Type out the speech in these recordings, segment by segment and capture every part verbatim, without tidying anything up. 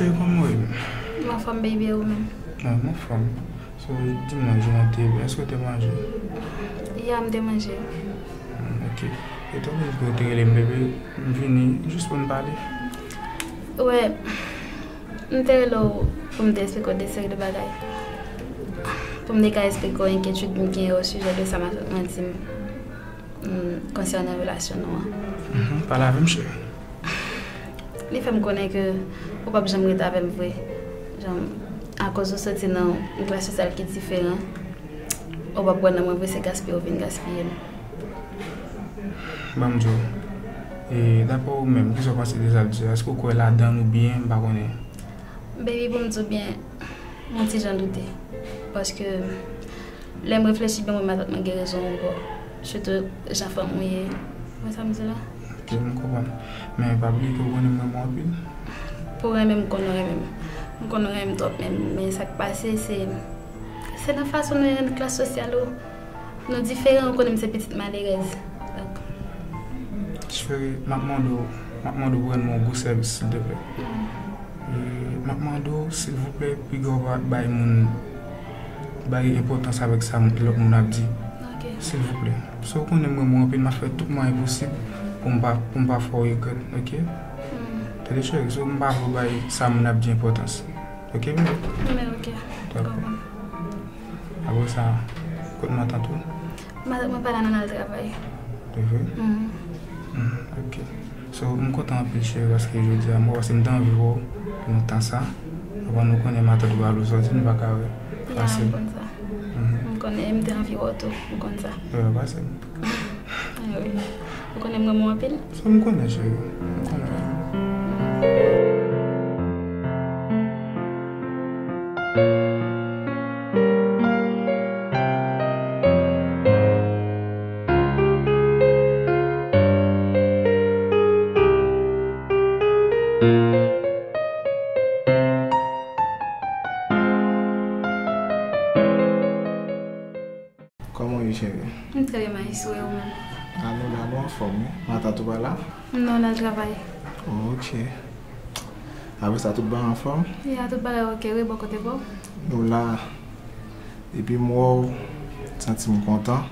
E kòman w ye? M anfòm, baby, e ou menm? Ah, m anfòm. So, di m non, jounen an te byen. Èske w te manje? Ya, m te manje. Hmm, ok. Etan donné ke w te rele m, bebe, m vini jis pou n pale. Wè, m te rele w pou m te eksplike w de seri de bagay. Pou m te ka eksplike w enkyetid m genyen o sijè de sa matant mwen di m, mm, konsènan relasyon nou an. Mhm, pale avè m, cheri. Li fè m konnen ke ou p ap janm ret avè m vre. Jan, akoz ou soti nan yon klas sosyal ki diferan, ou p ap wè nan mwen vre, se gaspiye ou vin gaspiye m. Ban m di w, e, daprè ou menm, kisa w panse de sa l di a? Èske w kwè ladan l oubyen m pa konnen? Baby, pou m di w byen, m yon ti jan doute. Paske lè m reflechi byen, mwen matant mwen gen rezon ankò. Sitou jan fanm ou ye. Ou wè sa m di la? Ok, m konprann. Men pa bliye ke w konnen m renmen w anpil. Pou renmen m, m konn ou renmen m. M konn ou renmen m twòp menm. Men sa k pase, se, se nan fason nou ye nan klas sosyal ou. Nou diferan, ou konnen m se pitit malerèz. Donk. Cheri, m ap mande w, m ap mande w pou rann mwen yon gwo sèvis, silteplè. Mm. E, m ap mande w, silvouplè, piga w pa bay moun, bay enpòtans avèk sa moun, lòt moun ap di. Ok. Silvouplè. Paske w konnen m renmen w anpil, m ap fè tout mwayen posib pou m pa, pou m pa fè w regrèt, ok? Mm. Tande, cheri, si m pa vle w bay sa moun ap di enpòtans. Ok, bebe? Men ok. Dakò. Konprann. Apre sa, kot matant ou? Matant mwen pa la, nan al travay. Se vre? Mhm. Mhm, ok. So, m kontan anpil, cheri, paske jodi a, mwen, paske m te anvi wè w lontan sa. Avan nou konnen matant ou al sòti, nou pa ka wè. Ya, m konn sa. Mhm. M konnen, m te anvi wè w tou, m konn sa. Yo, pase m. Anyway, ou konnen m renmen w anpil? Sa m konnen, cheri. M konnen. Kòman w ye, cheri? M trè byen, maestro, e ou menm? A, nou la, nou anfòm, wi. Matant ou pa la? Non, l al travay. Oh, ok. Apre sa, tout bagay anfòm? Ya, tout bagay ok, wi, bò kote pa w? Nou la. Depi m wè w, m santi m kontan.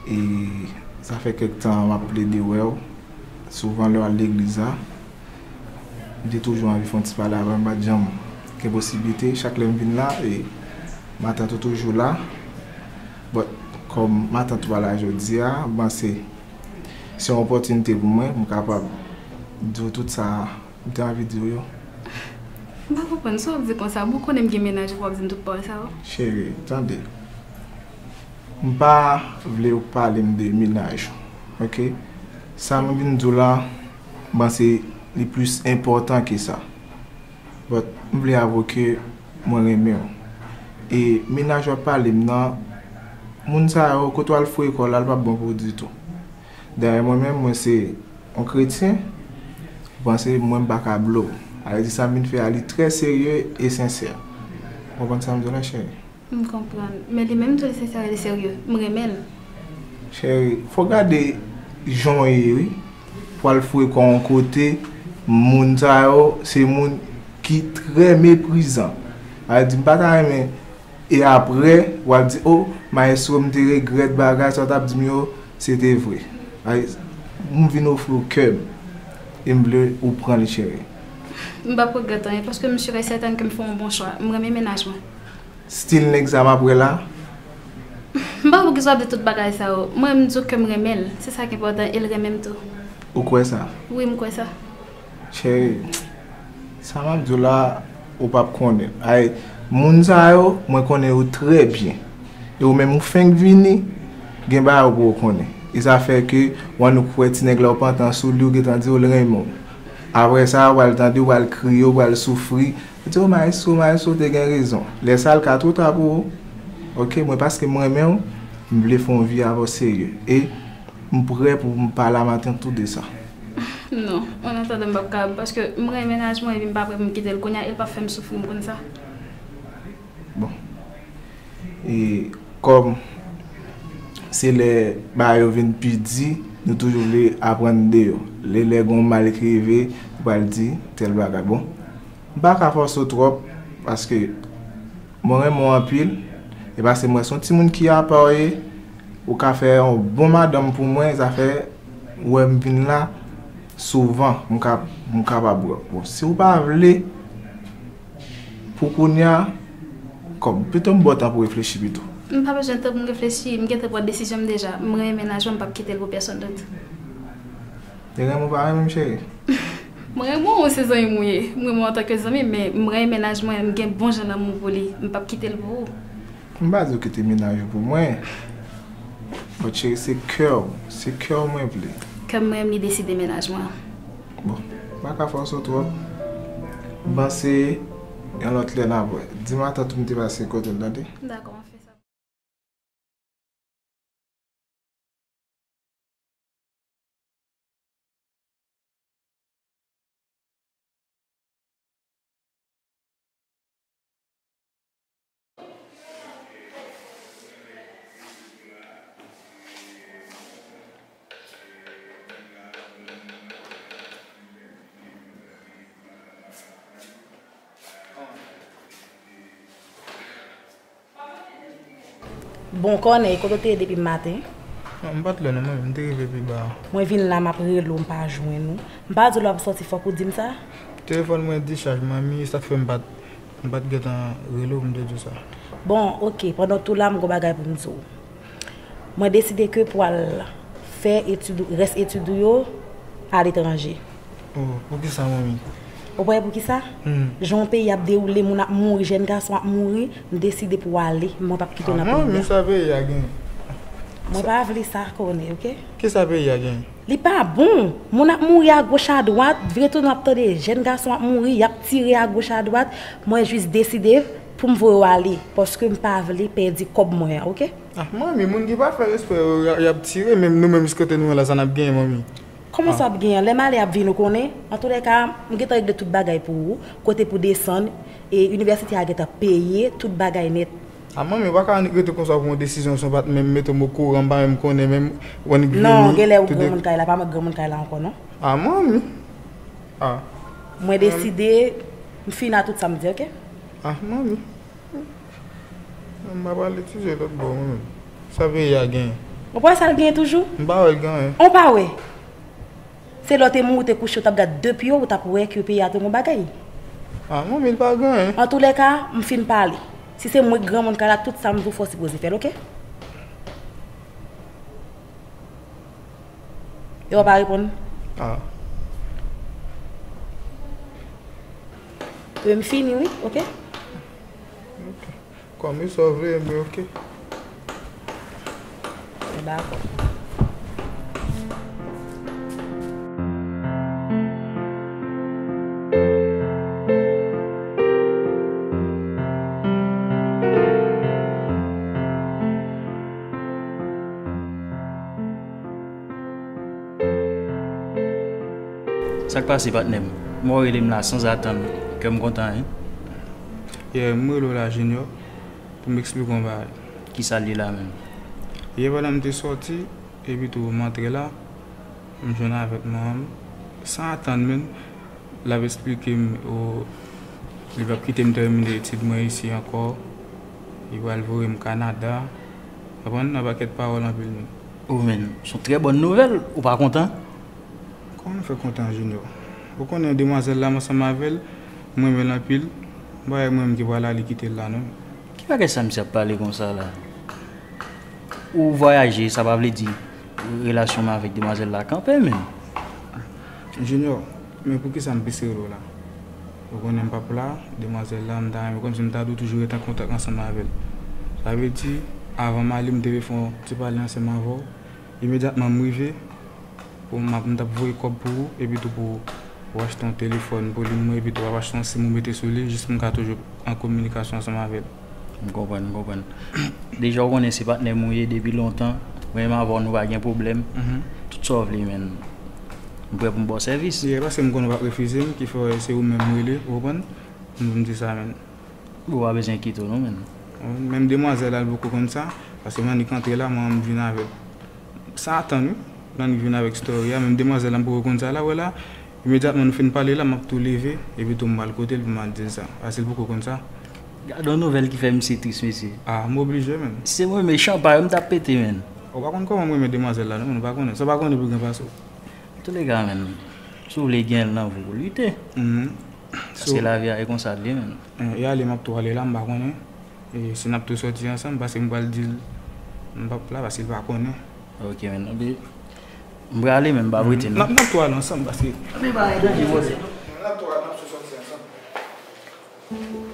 E sa fè kèk tan m ap plede wè w. Souvan lè w al legliz la, m te toujou anvi fè yon ti pale avè w, m pa t janm gen posiblite. Chak lè m vin la, e matant ou toujou la. But, kòm matant ou pa la jodi a, m panse se yon opòtinite pou mwen, pou m kapab di w tout sa m te anvi di w yo. M pa konprann sa w ap di konsa. Bon, ou konnen m gen mennaj, ou p ap di m tout pawòl sa yo. Cheri, tande. M pa vle w pale m de mennaj ou, ok? Sa mwen vin di w la, m panse li plis enpòtan ke sa. But, m vle avwe ke mwen renmen w. E mennaj w ap pale m nan, moun sa yo, kote w al foure kò w la, l p ap bon pou ou ditou. Dayè, mwen menm, mwen se yon kretyen, ou panse mwen m pa ka blow. Sa vle di sa m vin fè a, li trè serye e sensè. Ou konprann sa m di w la, cheri? M konprann. Men li menm tou, li sensè, li serye. M renmen l. Cheri, fò w gade jan w ye, wi. Pou w al foure kò w yon kote, moun sa yo, se moun ki trè meprizan. Sa vle di, m pa ta renmen, e apre, w ap di, "Oh, maestro, m te regrèt bagay sa w t ap di m yo, se te vre." Ay, m vin ofri w kè m, e m vle ou pran li, cheri. M p ap regrèt anyen, paske m si e sètèn ke m fè yon bon chwa. M renmen mennaj mwen. Still nèg sa m ap wè la. M pa konn poukisa w ap di tout bagay sa yo. Mwen, m di w ke m renmen l. Se sa k enpòtan, e l renmen m tou. Ou kwè sa? Wi, m kwè sa. Cheri, sa m ap di w la, ou p ap konnen. Ay, moun sa yo, mwen konnen yo trè byen. E ou menm, ou fenk vini, gen bagay ou poko konnen. E sa fè ke, w annik wè ti nèg la, ou pantan sou li, ou gentan di w l renmen w. Apre sa, ou pral tande, ou pral kriye, ou pral soufri. Ou di, "Oh, maestro, maestro te gen rezon." Lè sa, l ka twò ta pou ou. Ok, mwen, paske m renmen w, m vle fè yon vi avè w serye. E m prè pou m pale a matant tou de sa. Non, an atandan, m p ap kapab, paske m renmen mennaj mwen, epi m pa prè pou m kite l kounye a, e l p ap fè m soufri, m konn sa. Bon. E kòm se lè bagay yo vin pi di, nou toujou vle aprann de yo. Lè, lè gen yon mal ki rive, ou pral di tèl bagay. Bon, M pa ka fòse w twòp, paske mwen renmen w anpil, e paske m wè se yon timoun ki apa w ye, ou ka fè yon bon madanm pou mwen, sa fè ou wè m vin la souvan, m ka, m kapab wè w. Bon, si w pa vle, pou kounye a, kòm, pito m ba w tan pou w reflechi pito. M pa bezwen tan pou m reflechi, m gentan pran desizyon m deja. M renmen mennaj mwen, m p ap kite l pou pèsonn dòt. Li renmen w pa renmen m, cheri? Mwen renmen w, se zanmi m ou ye. Mwen renmen w antanke zanmi, men mwen renmen mennaj mwen, m gen bon jan lanmou pou li. M p ap kite l pou ou. M pa di w kite mennaj ou pou mwen. But cheri, se kè w, se kè w mwen vle. Kè m renmen li deside mennaj mwen. Bon, m pa ka fòse w twòp. M panse yon lòt lè n ap wè. Di matant ou m te pase kote l, tande? Dakò, m ap fè sa. Bon, Kònèy, kote w te ye depi maten? Non, m pa t lè non, mwen, m te rive pi ba. Mwen vin la, m ap rele w, m pa jwenn ou. M pa di w lè w ap sòti, fòk ou di m sa? Telefòn mwen dichaj, manmi, sa k fè m pa t, m pa t gentan rele w pou m te di w sa. Bon, oke, pandan w tou la, m gon bagay pou m di w. Mwen deside ke pou al fè etid, rès etid ou yo aletranje. Oh, poukisa, manmi? Ou pa wè poukisa? Hmm. Jan yon peyi ap dewoule, moun ap mouri, jèn gason ap mouri, m deside pou w ale, mwen p ap kite w nan peyi a. Ah, manmi, sa peyi a gen? Mwen pa vle sa, Kònèy, oke? Kisa peyi a gen? Li pa bon. Moun ap mouri agoch adwat, vire tounen w ap tande jèn gason ap mouri, y ap tire agoch adwat. Mwen jis deside pou m voye w ale, paske m pa vle pèdi kòb mwen an, oke? Ah, manmi, moun ki pa fè respè yo, y a, y ap tire, menm nou menm, kote nou ye la, sa n ap genyen, manmi? Kòman sa w ap genyen? Lè m ale, y ap vini, ou konnen. Antoulèka, m gentan regle tout bagay pou ou, kote pou desann, e inivèsite a gentan peye, tout bagay nèt. Ah, manmi, ou pa ka annik rete konsa pou yon desizyon san w pa t menm mete m okouran, m pa menm konnen menm, ou annik vini. Non, genlè ou granmoun kay la, pa mwen granmoun kay la ankò, non. Ah, manmi. Ah. Mwen deside, m fini a tout sa m di, oke? Ah, manmi. M pa pral etidye lòt bò, mwen menm. Sa peyi a genyen? Ou pa wè sa l genyen toujou? M pa wè l gen anyen. Ou pa wè? Se lè w te mouri, w te kouche, w t ap gad de pye w, w t ap wè ke peyi a te gon bagay. Ah, manmi, l pa gen anyen. Antoulèka, m fin pale. Si se mwen k granmoun kay la, tout sa m di w fè w sipoze fè l, oke? E w pa reponn? Ah. Wi, m fini, wi, oke? Oke. Kòm sa w vle, men oke. Dakò. Sa k pase, patnè m? M wè w rele m la sanzatann, kè m kontan, wi. Yeah, m rele w la, Junior, pou m eksplike w yon bagay. Kisa l ye la menm? Yè pandan m te sòti, epi tou m antre la, m jwenn avèk manman m, san atann menm, l ap eksplike m, o, li p ap kite m tèmine etid mwen isi ankò, li pral voye m Kanada, w konprann, nan pakèt pawòl anpil menm. O, men, se yon trè bòn nouvèl, ou pa kontan? Kòman m fè kontan, Junior? Ou konnen demwazèl la, m ansanm avè l, m renmen l anpil, m pa wè mwen menm ki pral ale kite l la, non. Ki bagay sa misye ap pale konsa la? Ou vwayaje, sa pa vle di relasyon m avèk demwazèl la kanpe, menm. Junior, men poukisa m plis rele w la? Ou konnen m p ap la, demwazèl la, m ta renmen kòmsi m ta dwe toujou ret an kontak ansanm avè l. Sa vle di, avan m ale, m te vle fè yon ti pale ansanm avè w. Imedyatman m rive, pou m ap, m t ap voye kòb pou ou, epi tou pou ou achte yon telefòn pou li mwen, epi tou w ap achte yon sim ou mete sou li, jis pou m ka toujou an kominikasyon ansanm avè l. M konprann, m konprann. Deja, ou konnen se patnè m ou ye depi lontan. Mwen menm avè w, nou pa gen pwoblèm. Mhm. Tout sa w vle, men m prè pou m ba w sèvis. Yeah, paske m konnen w p ap refize m, ki fè se ou menm m rele, ou konprann? M, m di sa, men. Ou pa bezwen enkyete w non, menm. Menm demwazèl la, l poko konn sa, paske m annik antre la, mwen, m vin avèk sa atann, wi. M annik vin avèk story a, menm demwazèl la, m poko konn sa, la, wè la, Imedyatman nou fin pale la, m ap tou leve, epi tou m pral kote l pou m al di l sa. Paske l poko konn sa. Gade yon nouvèl ki fè misye tris, mesye. Ah, m oblije, menn. Se mwen, men chanpay, m t ap pete, menn. Ou pa konn kòman m renmen demwazèl la, non, menn, ou pa konnen. Sa w pa konnen pou gen pase w. Antouleka, menn, si w vle gen l nan vi w, lite. Mhm. Paske lavi a e konsa l ye, menn. Eh, e ale, m ap tou ale la, m pa konnen. E si n ap tou sòti ansanm, paske m pral di l, m p ap la, paske l pa konnen. Ok, menn. Anpi, m prale, menn, m p ap rete, non. N ap, n ap tou ale ansanm, paske. Anpi, pa gen danje, bòs. N ap tou ale, n ap tou sòti ansanm.